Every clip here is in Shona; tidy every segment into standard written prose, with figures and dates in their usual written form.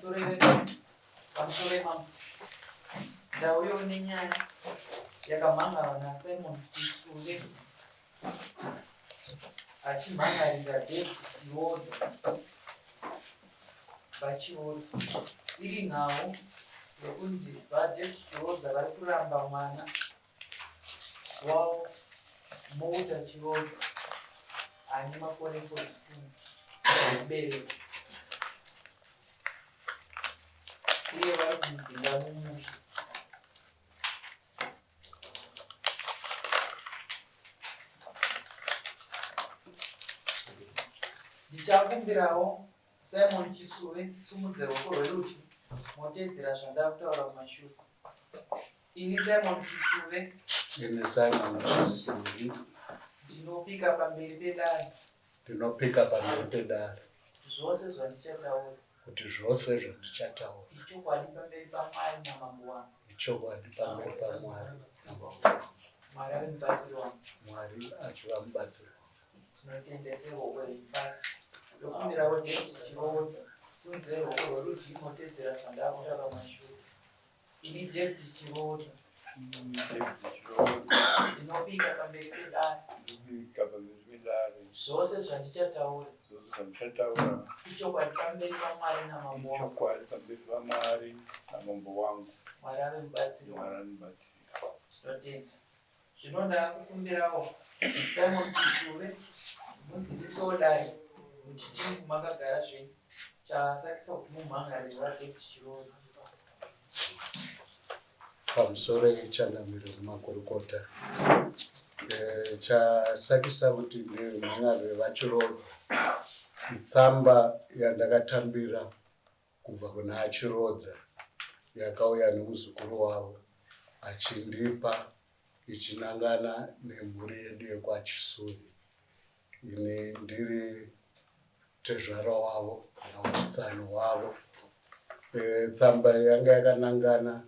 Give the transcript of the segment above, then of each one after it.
Pamusoro vedare, pamusoro yemambo. Ndauyawo nenyaya yakamhan'arwa naSimon Chisule achimhan'arira David Chiodza VaChiodza. Iri nhau yekunzi VaDavid Chiodza vari kuramba mwana wavo Mouta Chirodza ane makore 42 ekuberekwa uye vari kumudzinga mumusha. Ndichakumbirawo Simon Chisuve simudze ruoko rwerudyi moteedzera zvandakutaura kumashure. Ini Simon Chisuve. Ini Simon Chisuvi. Ndinopika pamberi pedare. Ndinopika pamberi pedare. Zvose zvandichataura. Kuti zvose zvandichataura. Ichokwadi pamberi paMwari namambo wangu. Ichokwadi pamberi paMwari namambo wangu. Mwari ave mubatsiri wangu. Mwari achiva mubatsiri wangu. Tinotenda seruoko renyu pasi. Ndokumbirawo David Chiroodza. Simudzai ruoko rwerudyi motedzera zvandakutaura kumashure. Ini David Chiroodza. Ndinopika pamberi pedare. Ndinopika pamberi pedare. Zvose zvandichataura. Zvose zvandichataura. Ichokwadi pamberi paMwari namambo wangu. Ichokwadi pamberi paMwari namambo wangu. Mwari ave mubatsiri wangu. Mwari ave mubatsiri. Tinotenda. Zvino ndakukumbirawo Simon Chisuve muzivisewo dare muchidini kumakagara zvenyu chasakisa kuti mumhangarire vaDavid Chirodza. Pamusoro yechangamire nemakurukota eh, chasakisa kuti ndimhangarire vaChirodza itsamba yandakatambira kubva kuna aChirodza yakauya nemuzukuru wavo achindipa ichinangana nemhuri yedu yekwaChisuvi. Ini ndiri tezvara wavo kana kuti tsano wavo. E, tsamba iyi yanga yakanangana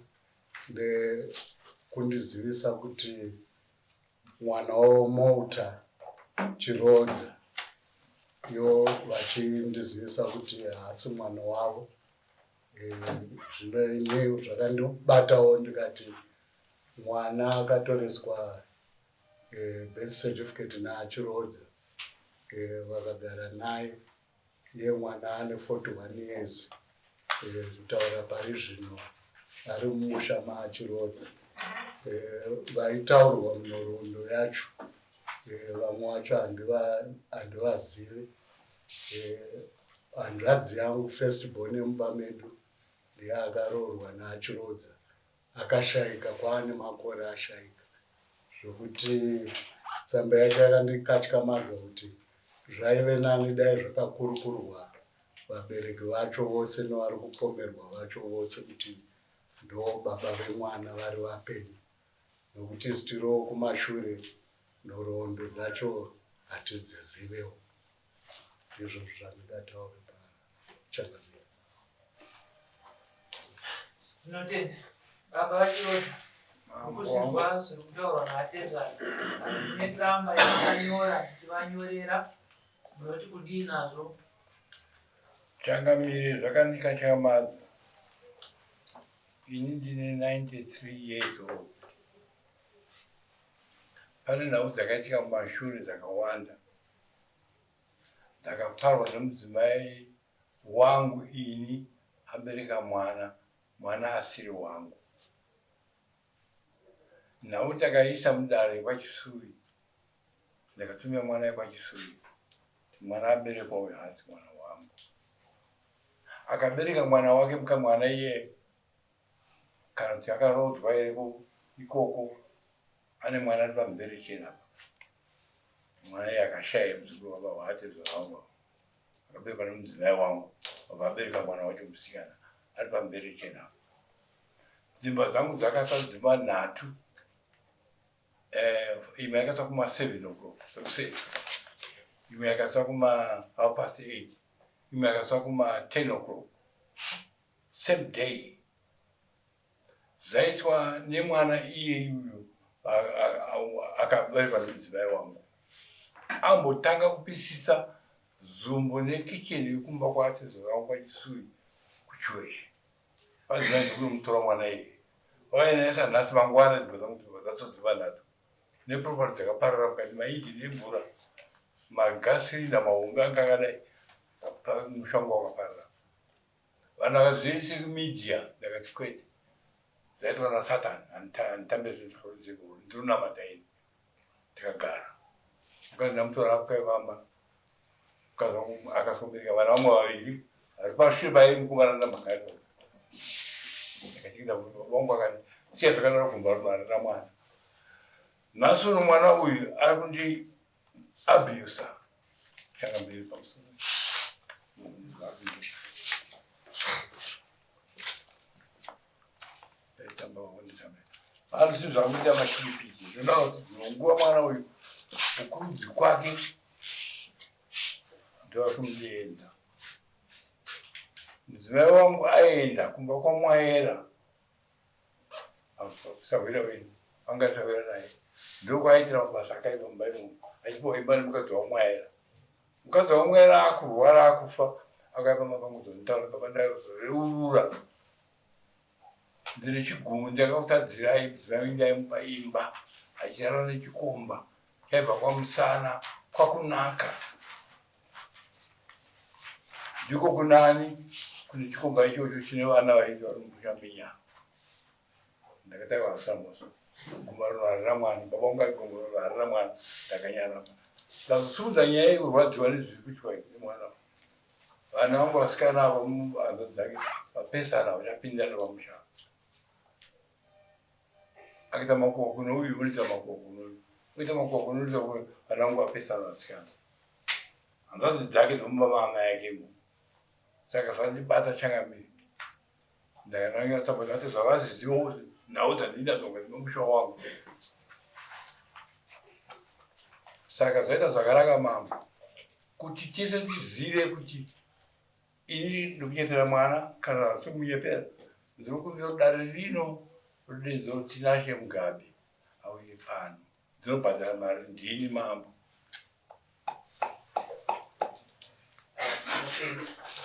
nekundizivisa kuti mwana wavo Mouta Chirodza ivo vachindizivisa kuti haasi mwana wavo. Eh, zvino ini zvakandibatawo ndikati mwana akatoreswa eh, birth certificate naachirodza eh, vakagara naye Iye mwana ane 41 years eh, kutaura pari zvino ari mumusha maachirodza. Eh, vaitaurwa munhoroondo yacho eh, vamwe vacho handivazivi. Hanzvadzi yangu first born yemumba medu ndiye akaroorwa naachirodza akashaika kwaane makore ashaika zvokuti tsamba yacho yakandikatyamadza kuti zvaive nani dai zvakakurukurwa vabereki vacho vose nevari kupomerwa vacho vose kuti ndo baba vemwana vari vapenyu nokuti isu tiriwo kumashure nhoroondo dzacho hatidzizivewo ndizvo zvandingataure pachangamire Tinotenda baba vaChiroza mukuzvinzwa zviri kutaurwa naatezvara asi mune tsamba yamakanyora muchivanyorera munoti kudii nazvo? Changamire zvakandikatyamadza ini ndine 93 years old pane nhau dzakaitika mumashure dzakawanda dzakaparwa nemudzimai wangu ini abereka mwana, mwana asiri wangu. Nhau takaiisa mudare kwaChisuvi, ndakatumira mwana yekwaChisuvi kuti mwana aberekwa uyu haasi mwana wangu. Akabereka mwana wake mukamwana iye kana kuti akaroodzwa here ikoko ane mwana ari pamberi chena apa mwana iye akashaya muzukuru wababa waatezvara wangu akaberekwa nemudzimai wangu vabva abereka mwana wacho musikana ari pamberi chena dzimba dzangu dzakatsva dzimba nhatu eh, imwe yakatsva kuma seven o'clock sekuseni imwe yakatsva kuma half past eight imwe yakatsva kuma ten o'clock same day Zvaitwa nemwana iyeyu uyu akaberekwa nemudzimai wangu ambotanga kupisisa zumbu nekicheni yekumba kwatezvara wangu kwaChisuyi. Kuchiweshe. Vadzimai ndikunomutora mwana iye. Vakaendesa nhasi mangwana dzimba dzangu dzobva dzatodzimba nhatu. Neproperty dzakaparara mukati maidi nemvura. Magasirina mahombe anga akadai. Musha wangu wakaparara. Vanhu vakazviise kumedia ndakati kwete. Zvaitwa nasatan handitambe zvinhu ndinonamata ini. Tikagara. Mukadzi ndamutora akaivamba. Mukadzi wangu akasombereka vana vamwe vaviri vari pashure paye mukomana ndamagari. Ndakachengeta wangu akati siya zvakanaka kumba harina mwana. Nhasi uno mwana uyu ari kundi abuser. Chakambiri pamusoro. Ari zvinhu zvakuita mashiripiti zvinoda kuti dzimwe nguva mwana uyu ukurudzi kwake ndoakumudenza. Mudzimai wangu aenda kumba kwamwaera sahwira wenyu anga sahwira naye ndokwaaitira mabasa akaipa mumba imomo achipiwa imba nemukadzi wamwaera. Mukadzi wamwaera akurwara akufa akaipa makangozonotaura baba ndaizoreurura Ndine chigumbu ndakakutadzirai mudzimai wenyu ndaimupa imba achirara nechikomba chaibva kwamusana kwakunaka ndiko kunani kune chikomba ichocho chine vana vaiti vari mumusha minya ndakataura samoso gumba rino harina mwana baba vangu ai gumba rino harina mwana ndakanyarara ndazosumudza nyaya yekurwadziwa nezviri kuitwa nemwana Vana vangu vasikana avo hanzvadzi dzake vapesana vachapindana pamusha. Akaita makuhwa kuno uyu unoita makuhwa kuno uyu. Oita makuhwa kuno unoita kuno vana vangu vapesana vasikana. Hanzvadzi dzake dzomumba maamai ake imomo. Saka zvandibata changamire. Ndakananga tsamba ndati zvavaziziva kuti nhau dzandinadzo mukati memusha wangu. Saka zvaita zvakanaka mambo. Kuti tese tizive kuti ini ndikunyepera mwana kana handisi kumunyepera, ndiri kumbira kuti dare rino rodeedza kuti Tinashe Mugabe auye pano. Ndinobhadhara mari ndini mambo.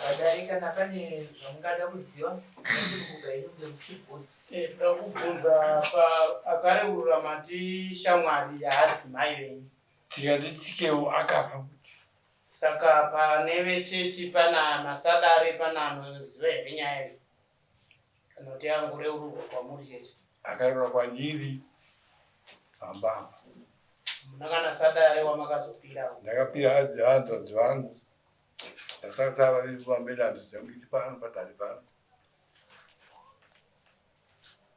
Vadare kana pane zvamungada kuziva munosununguka henyu kunge muchibvunza. Eh, toda kubvunza pa akareurura mati shamwari yaadzimai venyu. Tikati tikewo akafa kuti. Saka pane vechechi pana masadare pana anoziva here nyaya iyi kana kuti yangoreururwa kwamuri chete? Akareurura kwandiri pamba apa. Hamuna kana sadare wamakazopirawo? Ndakapira hanzvadzi vangu tasara tava pamberi hanzvadzi dzangu iri pano padare pano.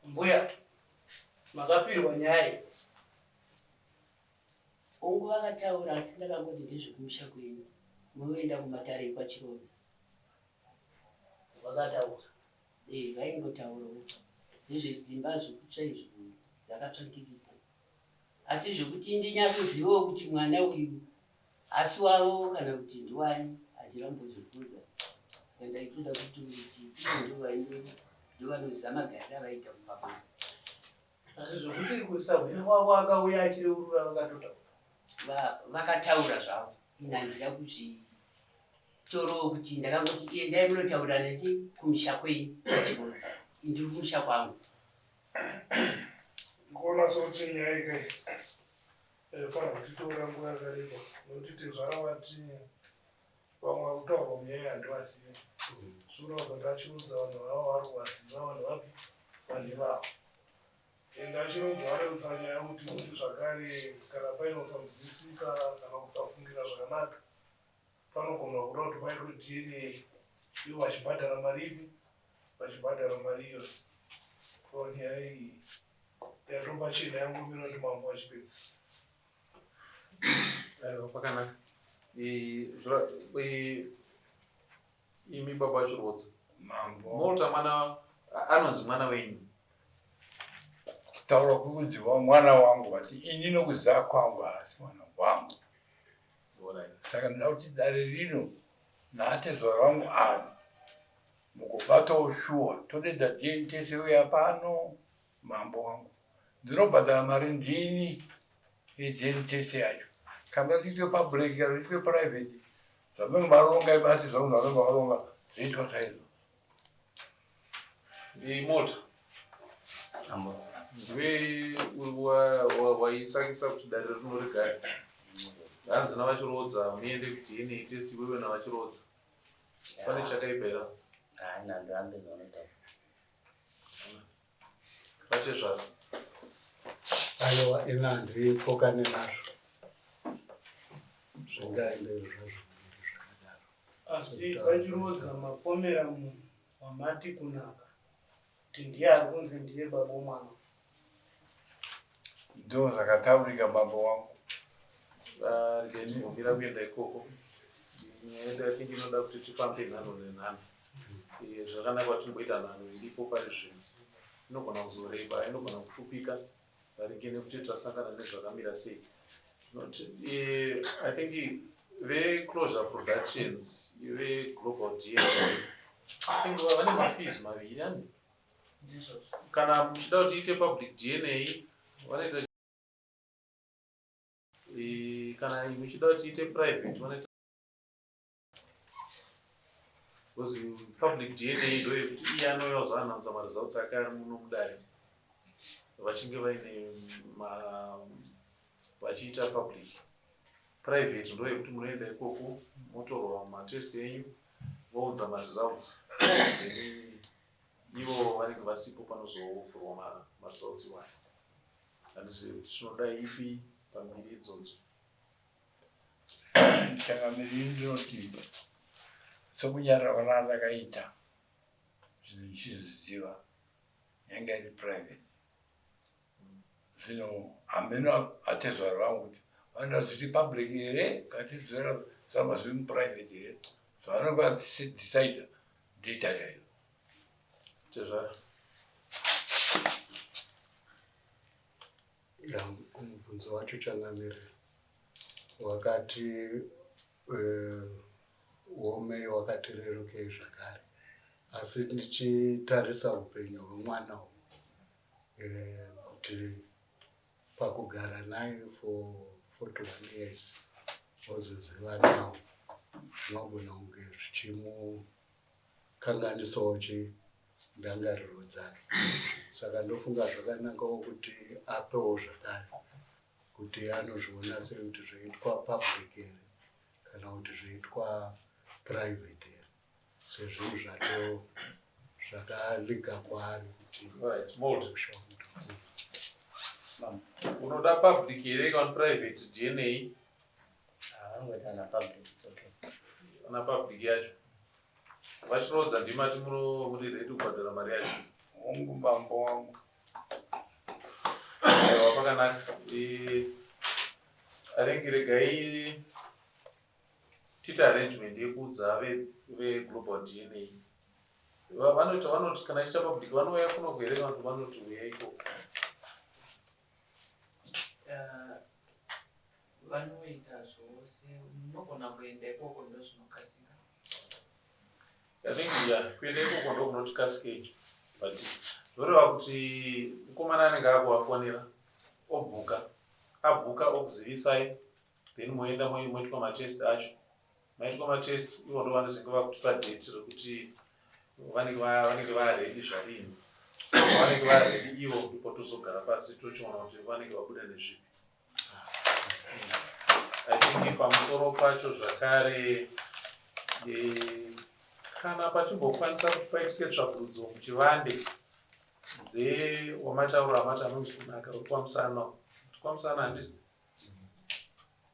Mbuya makapirwa nyaya iyi? Hongu vakataura asi ndakangoti ndezvekumusha kwenyu moenda kumatare ekwaChirodza. Vakataura? Eh vaingotaurawo nezvedzimba zvekutsva izvo dzakatsva ndiripo. Asi zvekuti ndinyatsozivawo kuti mwana uyu hasi wavo kana kuti ndiwani handina kumbozvibvunza. Saka ndaitoda kuti kuti ivo ndovainge ndovanoziva magariro avaiita mumba mavo. Asi zvekuti sahwira wavo akauya achireurura vakatotaura. Vakataura zvavo ini handina kuzvitorowo kuti ndakangoti endai munotaura neti kumisha kwenyu kuchirodza ini ndiri kumusha kwangu. Ndikuona sekuti nyaya iyi yaifanira kutitora nguva yakareba nokuti tezvara vati vamwe vari kutaurwa munyaya handivazive zvinoreva kuti achiudza vanhu vavo vari kuvaziva vanhu vapi vanhu ivavo and achirodza vareutsa nyaya kuti kuti zvakare kana paine kusanzwisisika kana kusafungira zvakanaka panogona kuda kuti paitwe dna ivo vachibhadhara mari ipi vachibhadhara mari iyoyo ko nyaya iyi yatopachena yangomira kuti mambo achipedzisa Aiwa kwakanaka. Imi baba Chirodza. Mambo. Molta mwana anonzi mwana wenyu. Kutaura kwekunzi mwana wangu vati ini nokuziva kwangu haasi mwana wangu. Saka ndinoda kuti dare rino naatezvara vangu ava mugobatawo shuwa todedza DNA tese uya pano Mambo wangu ndinobhadhara mari ndini yejeri tese yacho kana tiitwe public kana tiitwe private zvamunenge maronga ibati zvangu zvamunenge maronga zvoitwa saizvozvo. Imota. Ndiwe waisakisa kuti dare rino rigare. Hanzi navachirodza muende kuDNA test iwewe navachirodza. Pane chakaipa here? Hayi, handirambe zvaunotaura. Vatezvara. Aiwa, ini handipokane nazvo. Zvingaende zvazvo mberi zvakadaro. Asi vachirodza mapomera munhu wamati kunaka kuti ndiye ari kunzi ndiye baba womwana. Ndo zvakataurika baba wangu. Ah, regai timbomira kuenda ikoko. Nyaya yedu I think inoda kuti tifambe nhanho nenhanho. Zvakanaka kuti timboita nhanho iripo pari zvino. Inogona kuzoreba, inogona kupfupika maringe nekuti tasangana nezvakamira sei. I think veClosure Productions, veGlobal DNA, I think vane mafees maviri ani? Ndizvozvo. Kana muchida kuti iite public DNA, vanoita kana muchida kuti iite private vanoita because public DNA ndo yekuti iye anouya kuzoananza maresults ake ari muno mudare vachinge vaine vachiita public. Private ndo yekuti munoenda ikoko motorwa matest enyu vounza maresults, then ivo vanenge vasipo panozovhurwa maresults iwayo. Handizivi kuti tinoda ipi pambiri idzodzo. Changamire, ndinoti sokunyarara ndakaita zvinhu ndichizviziva yanga iri private. Zvino hameno atezvara vangu kuti vanoda zviri public here katidzora zama zviri muprivate here. Zvavanenge vadecida ndoita chaizvo. Tezvara. Ya, mubvunzo wacho changamire wakati womei wakati rerukei zvakare, asi ndichitarisa upenyu hwemwana uyu kuti pakugara naye for 41 years wozoziva nawo zvinogona kunge zvichimukanganisawo ndangariro dzake. Saka ndofunga zvakanakawo kuti apewo zvakare kuti anozviona sei kuti zvoitwa public here kana kuti zvoitwa private here, sezvinhu zvato zvakalika kwaari kuti Right, Mold. Unoda public here kana private DNA? Vanongoita na public, it's okay. Ana public yacho. Vachirodza ndimati muno muri ready kubhadhara mari yacho? Hongu bambo wangu. Aiwa, pakanaka. I think regai tiite arrangement yekuudza veGlobal DNA. Vanoita vanoti kana ichiita public vanouya kuno here kana kuti vanoti uyai ikoko? Vanoita zvose, munogona kuenda ikoko, ndo zvinokasika. I think yeah, kuenda ikoko ndo kunoti kasikei, but zvoreva kuti mukomana anenge akuvafonera obhuka, abhuka okuzivisai, then moenda moitwa matest acho. Maitwa matest ivo ndo vanozenge vakutipa date rekuti vanenge vaready zvadini. Vanenge vaready ivo ndipo tozogara pasi tochiona kuti vanenge vabuda nezvipi. I think pamusoro pacho zvakare kana pachimbokwanisa kuti paitike tsvakurudzo muchivande dzewamatauro amati anonzi kunaka uri kwamusana, kuti kwamusana handiti,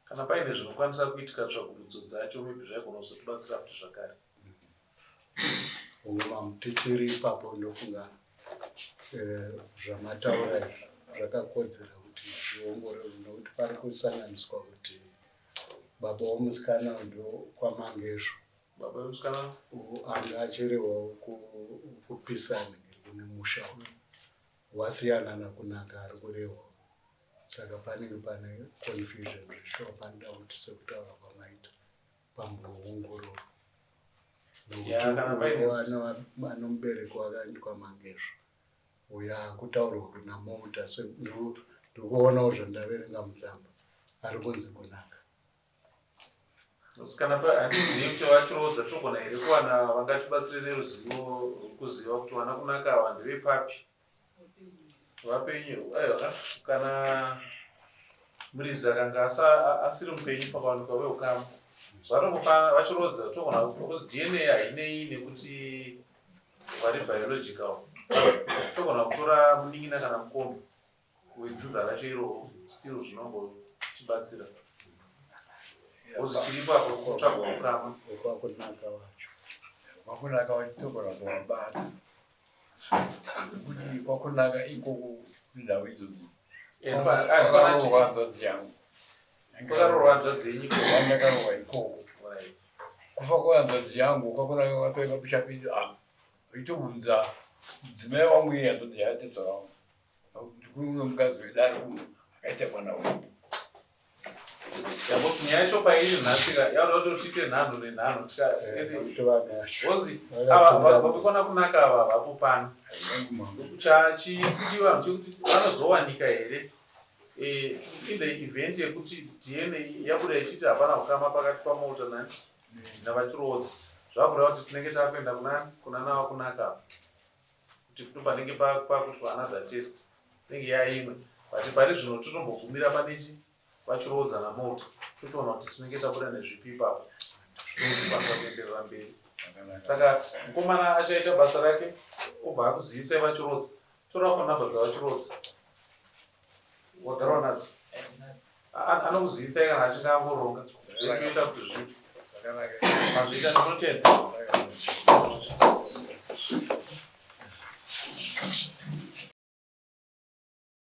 kana paine zvinokwanisa kuitika tsvakurudzo dzacho maybe zvaigona kuzotibatsira futi zvakare. Hongu mamu, tichiri ipapo ndofunga zvamataura izvi zvakakodzera kuti zviongororwe, nokuti pari kusanganiswa kuti baba womusikana ndo kwaMangesvo. Baba vemusikana. Anga achirehwawo kupisani kune musha uyu wasiyana nakunaka ari kurehwa, saka panenge pane confusion zveshuwa. Panoda kuti sekutaura kwamaita pamboongororwa Ya, kana paine- nokuti anomubereki wakaendwa Mangesvo uyo akutaurwa kuna Mouta, ndikuonawo zvandaverenga mutsamba ari kunzi kunaka. Kana handizivi kuti vachiroodza togona here kuwana vangatibatsire neruzivo rwekuziva kuti vana kunaka ava ndevepapi vapenyu aiwa kana muridzi akanga asiri mupenyu pakawanikwa veukama zvatongofanana vachiroodza togona because dna hainei nekuti vari biological togona kutora munin'ina kana mukoma wedzinza racho iroro still zvinongotibatsira because chiripo apo kutsvagwa ukama wekwakunaka wacho kwakunaka wacho togona kuvabata nekuti kwakunaka ikoko kundau idzodzo kwakaroorwa hanzvadzi yangu kwakaroorwa hanzvadzi yenyu kwandakaroorwa ikoko kufa kwehanzvadzi yangu kwakunaka kwataiva kuchapinda apa vaitobvunza mudzimai wangu iye hanzvadzi yatezvara wangu Kune mukadzi wedare uno akaita mwana uyu. Yamboti nyaya yacho pairi nhasi ka yakuda kuti tiite nhanho nenhanho tikaozi ava vavekwana kunaka ava vapo pano chachikudiwa chekuti vanozowanika here eh, in the event yekuti dna yabuda ichiti hapana ukama pakati pamota nani navachiroodza zvakureva kuti tinenge takuenda kunani kuna nava kunaka kuti ndopanenge pakuitwa another test inenge yaimwe but pari zvino totombogumira panechi vachiroodza namota tochiona kuti tinenge tabuda nezvipi ipapo tozvikwanisa kuenderera mberi saka mukomana achaita basa rake obva akuzivisai vachiroodza tora phone number dzavachiroodza wagarawo nadzo anokuzivisai kana achinge angoronga toita kuti zviitwe mazviita ndinotenda.